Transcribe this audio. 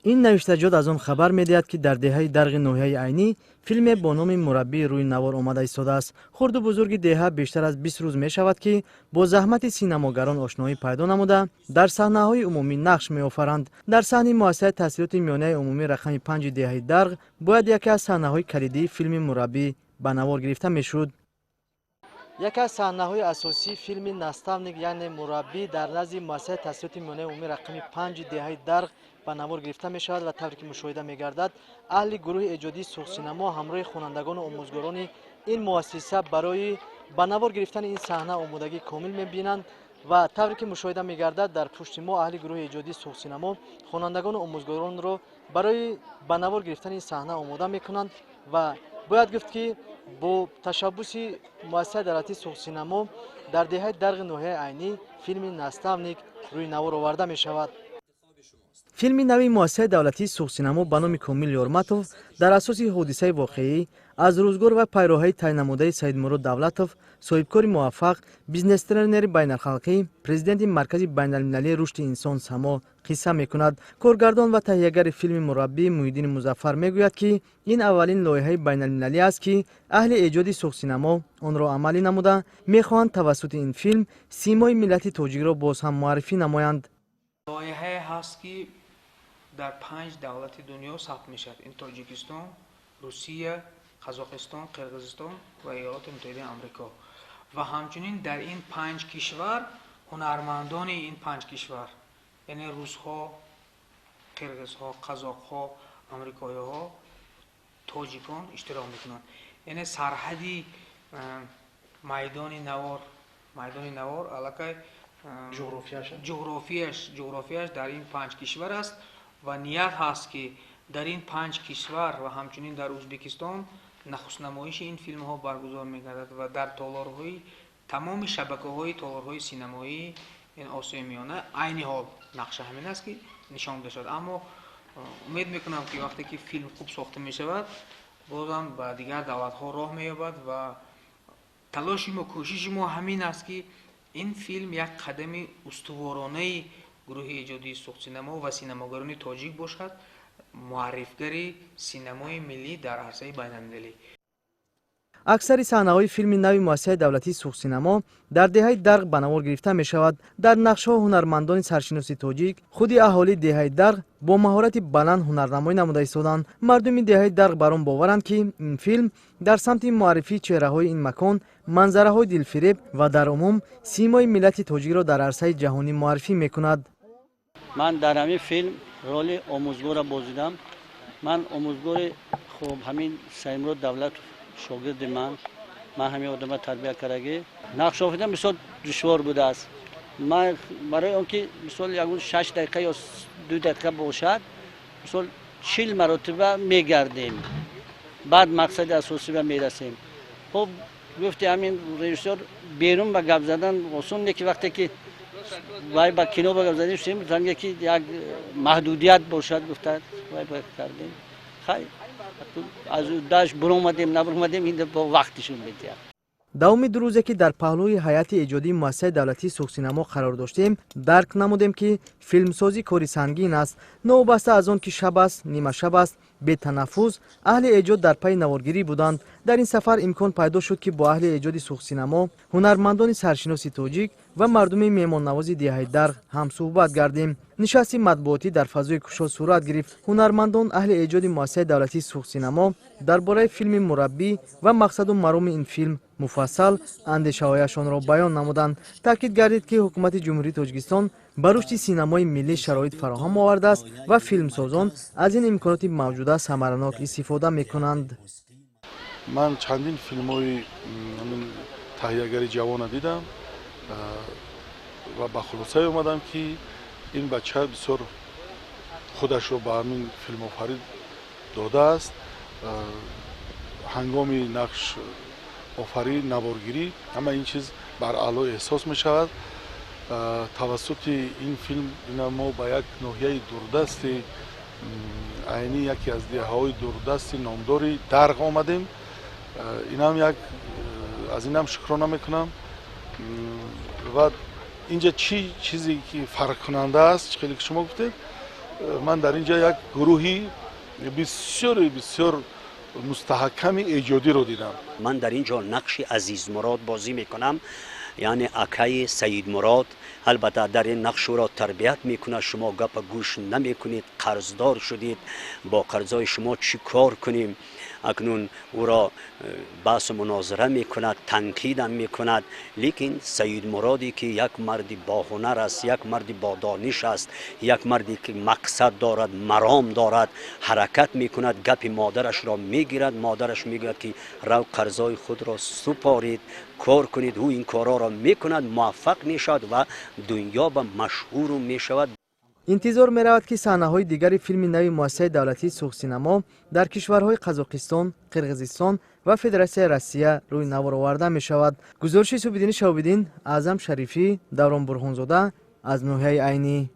Ин навиштаҷот аз он хабар медиҳад, ки дар деҳаи Дарғи ноҳияи Айнӣ филме бо номи «Мураббӣ» рӯи навор омада истодааст. Хурду бузурги деҳа бештар аз 20 рӯз мешавад, ки бо заҳмати синамогарон ошноӣ пайдо намуда, дар саҳнаҳои умумӣ нақш меофаранд. Дар саҳни муассисаи таҳсилоти миёнаи умумӣ рақами 5-и деҳаи Дарғ бояд яке аз саҳнаҳои калидии филми «Мураббӣ» ба навор гирифта мешуд. Яке аз саҳнаҳои асосии филми «Наставник», яъне «Мураббӣ», дар назди муассисаи таҳсилоти миёнаи умумӣ рақами 5-и деҳаи Дарғ ба навор гирифта мешавад ва тавре ки мушоҳида мегардад, аҳли гурӯҳи эҷодии Суғдсинамо ҳамроҳи хонандагону омӯзгорони ин муассиса барои ба навор гирифтани ин саҳна омодагии комил мебинанд. Ва тавре ки мушоҳида мегардад, дар пушти мо аҳли гурӯҳи эҷодии Суғдсинамо хонандагону омӯзгоронро барои ба навор гирифтани ин саҳна омода мекунанд. Ва бояд гуфт, ки бо ташаббуси муассисаи давлатии Суғдсинамо дар деҳаи Дарғи ноҳияи Айнӣ филми «Наставник» рӯи навор оварда мешавад. Филми нави муассисаи давлатии Суғдсинамо ба номи Комил Ёрматов дар асоси ҳодисаи воқеӣ аз рӯзгор ва пайроҳаи тайнамудаи Саидмурод Давлатов, соҳибкори муваффақ, бизнес-тренери байналхалқӣ, президенти Маркази байналмилалии рушди инсон «Само» қисса мекунад. Коргардон ва таҳиягари филми «Мураббӣ» Муҳиддини Музаффар мегӯяд, ки ин аввалин лоиҳаи байналмилалӣ аст, ки аҳли эҷоди Суғдсинамо онро амалӣ намуда, мехоҳанд тавассути ин филм симои миллати тоҷикро боз ҳам муаррифӣ намоянд. Лоиҳае ҳаст, ки дар панҷ давлати дунё сабт мешавад: ин Тоҷикистон, Русия, Қазоқистон, Қирғизистон ва Иёлоти Муттаҳидаи Амрико. Ва ҳамчунин дар ин панҷ кишвар ҳунармандони ин панҷ кишвар, яъне русҳо, қирғизҳо, қазоқҳо, амрикоиҳо, тоҷикон иштирок мекунанд. Яъне сарҳади майдони навор аллакай ҷуғрофияш дар ин панҷ кишвар аст. Ва ният ҳаст, ки дар ин панҷ кишвар ва ҳамчунин дар Ӯзбекистон нахустнамоиши ин филмҳо баргузор мегардад ва дар толорҳои тамоми шабакаҳои толорҳои синамоии ин Осиёи Миёна айни ҳол нақша ҳамин аст, ки нишон дода шавад. Аммо умед мекунам, ки вақте ки филм хуб сохта мешавад, бозам ба дигар давлатҳо роҳ меёбад. Ва талоши мо, кӯшиши мо ҳамин аст, ки ин филм як қадами устуворонаи гурӯҳи эҷодии Суғдсинамо ва синамогарони тоҷик бошад, муаррифгари синамои миллӣ дар арсаи байналмилалӣ. Аксари саҳнаҳои филми нави муассисаи давлатии Суғдсинамо дар деҳаи Дарғ ба навор гирифта мешавад. Дар нақшҳо ҳунармандони саршиноси тоҷик, худи аҳолии деҳаи Дарғ бо маҳорати баланд ҳунарнамоӣ намуда истоданд. Мардуми деҳаи Дарғ бар он боваранд, ки ин филм дар самти муаррифии чеҳраҳои ин макон, манзараҳои дилфиреб ва дар умум симои миллати тоҷикро дар арсаи ҷаҳонӣ муаррифӣ мекунад. Ман дар ҳамин филм роли омӯзгорро бозидам. Ман омӯзгори хуб, ҳамин Саидмурод Давлатов шогирди ман, ман ҳамин одама тарбия кардагӣ. Нақш офаридан бисёр душвор будааст. Ман барои он ки мисол ягон 6 дақиқа ё 2 дақиқа бошад, мисол 40 маротиба мегардем, баъд мақсади асосиба мерасем. Хуб, гуфти ҳамин режиссёр, берун ба гап задан осон не, ки вақте ки вай ба кино ба гап задем, ки як маҳдудият бошад, гуфта вай ба кардем. Хай, аз даш буромадем, набуромадем, ин бо вақтишон медиҳад. Давоми 2 рӯзе, ки дар паҳлӯи ҳайати эҷодии муассисаи давлатии Суғдсинамо қарор доштем, дарк намудем, ки филмсозӣ кори сангин аст. Новобаста аз он ки шаб аст, нимашаб аст, бетанаффус аҳли эҷод дар пайи наворгирӣ буданд. Дар ин сафар имкон пайдо шуд, ки бо аҳли эҷоди Суғдсинамо, ҳунармандони саршиноси тоҷик ва мардуми меҳмоннавози деҳаи Дарғ ҳамсӯҳбат гардем. Нишасти матбуотӣ дар фазои кушод сурат гирифт. Ҳунармандон, аҳли эҷоди муассисаи давлатии Суғдсинамо дар бораи филми «Мураббӣ» ва мақсаду мароми ин филм муфассал андешаҳояшонро баён намуданд. Таъкид гардид, ки ҳукумати Ҷумҳурии Тоҷикистон ба рушди синамои миллӣ шароит фароҳам овардааст ва филмсозон аз ин имконоти мавҷуда самаранок истифода мекунанд. Ман чандин филмҳои таҳиягари ҷавона дидам ва ба хулосае омадам, ки ин бача бисёр худашро ба ҳамин филмофарӣ додааст. Ҳангоми нақш офарӣ, наворгирӣ, ҳама ин чиз бар аъло эҳсос мешавад. Тавассути ин филм ина мо ба як ноҳияи дурдасти Айнӣ, яке аз деҳаҳои дурдасти номдори Дарғ омадем. Инам як аз инам шукрона мекунам. Ва инҷа чӣ чизе ки фарқкунанда аст, хеле ки шумо гуфтед. Ман дар ин ҷо як гурӯҳи бисёри бисёр мустаҳками эҷодиро дидам. Ман дар ин ҷо нақши Азизмурод бозӣ мекунам, яъне акаи Саидмурод. Албатта, дар ин нақш ӯро тарбият мекунад: шумо гапа гӯш намекунед, қарздор шудед, бо қарзҳои шумо чӣ кор кунем? Акнун ӯро баҳсу мунозира мекунад, танқидам мекунад. Лекин Саидмуроде, ки як марди боҳунар аст, як марди бодониш аст, як марде ки мақсад дорад, маром дорад, ҳаракат мекунад, гапи модарашро мегирад. Модараш мегӯяд, ки рав, қарзҳои худро супоред, кор кунед. Ӯ ин корҳоро мекунад, муваффақ мешавад ва дунё ба машҳуру мешавад. Интизор меравад, ки саҳнаҳои дигари филми нави муассисаи давлатии Суғдсинамо дар кишварҳои Қазоқистон, Қирғизистон ва Федератсияи Россия рӯи навор оварда мешавад. Гузориши Субиддини Шаҳобиддин, Аъзам Шарифӣ, Даврон Бурҳонзода аз ноҳияи Айнӣ.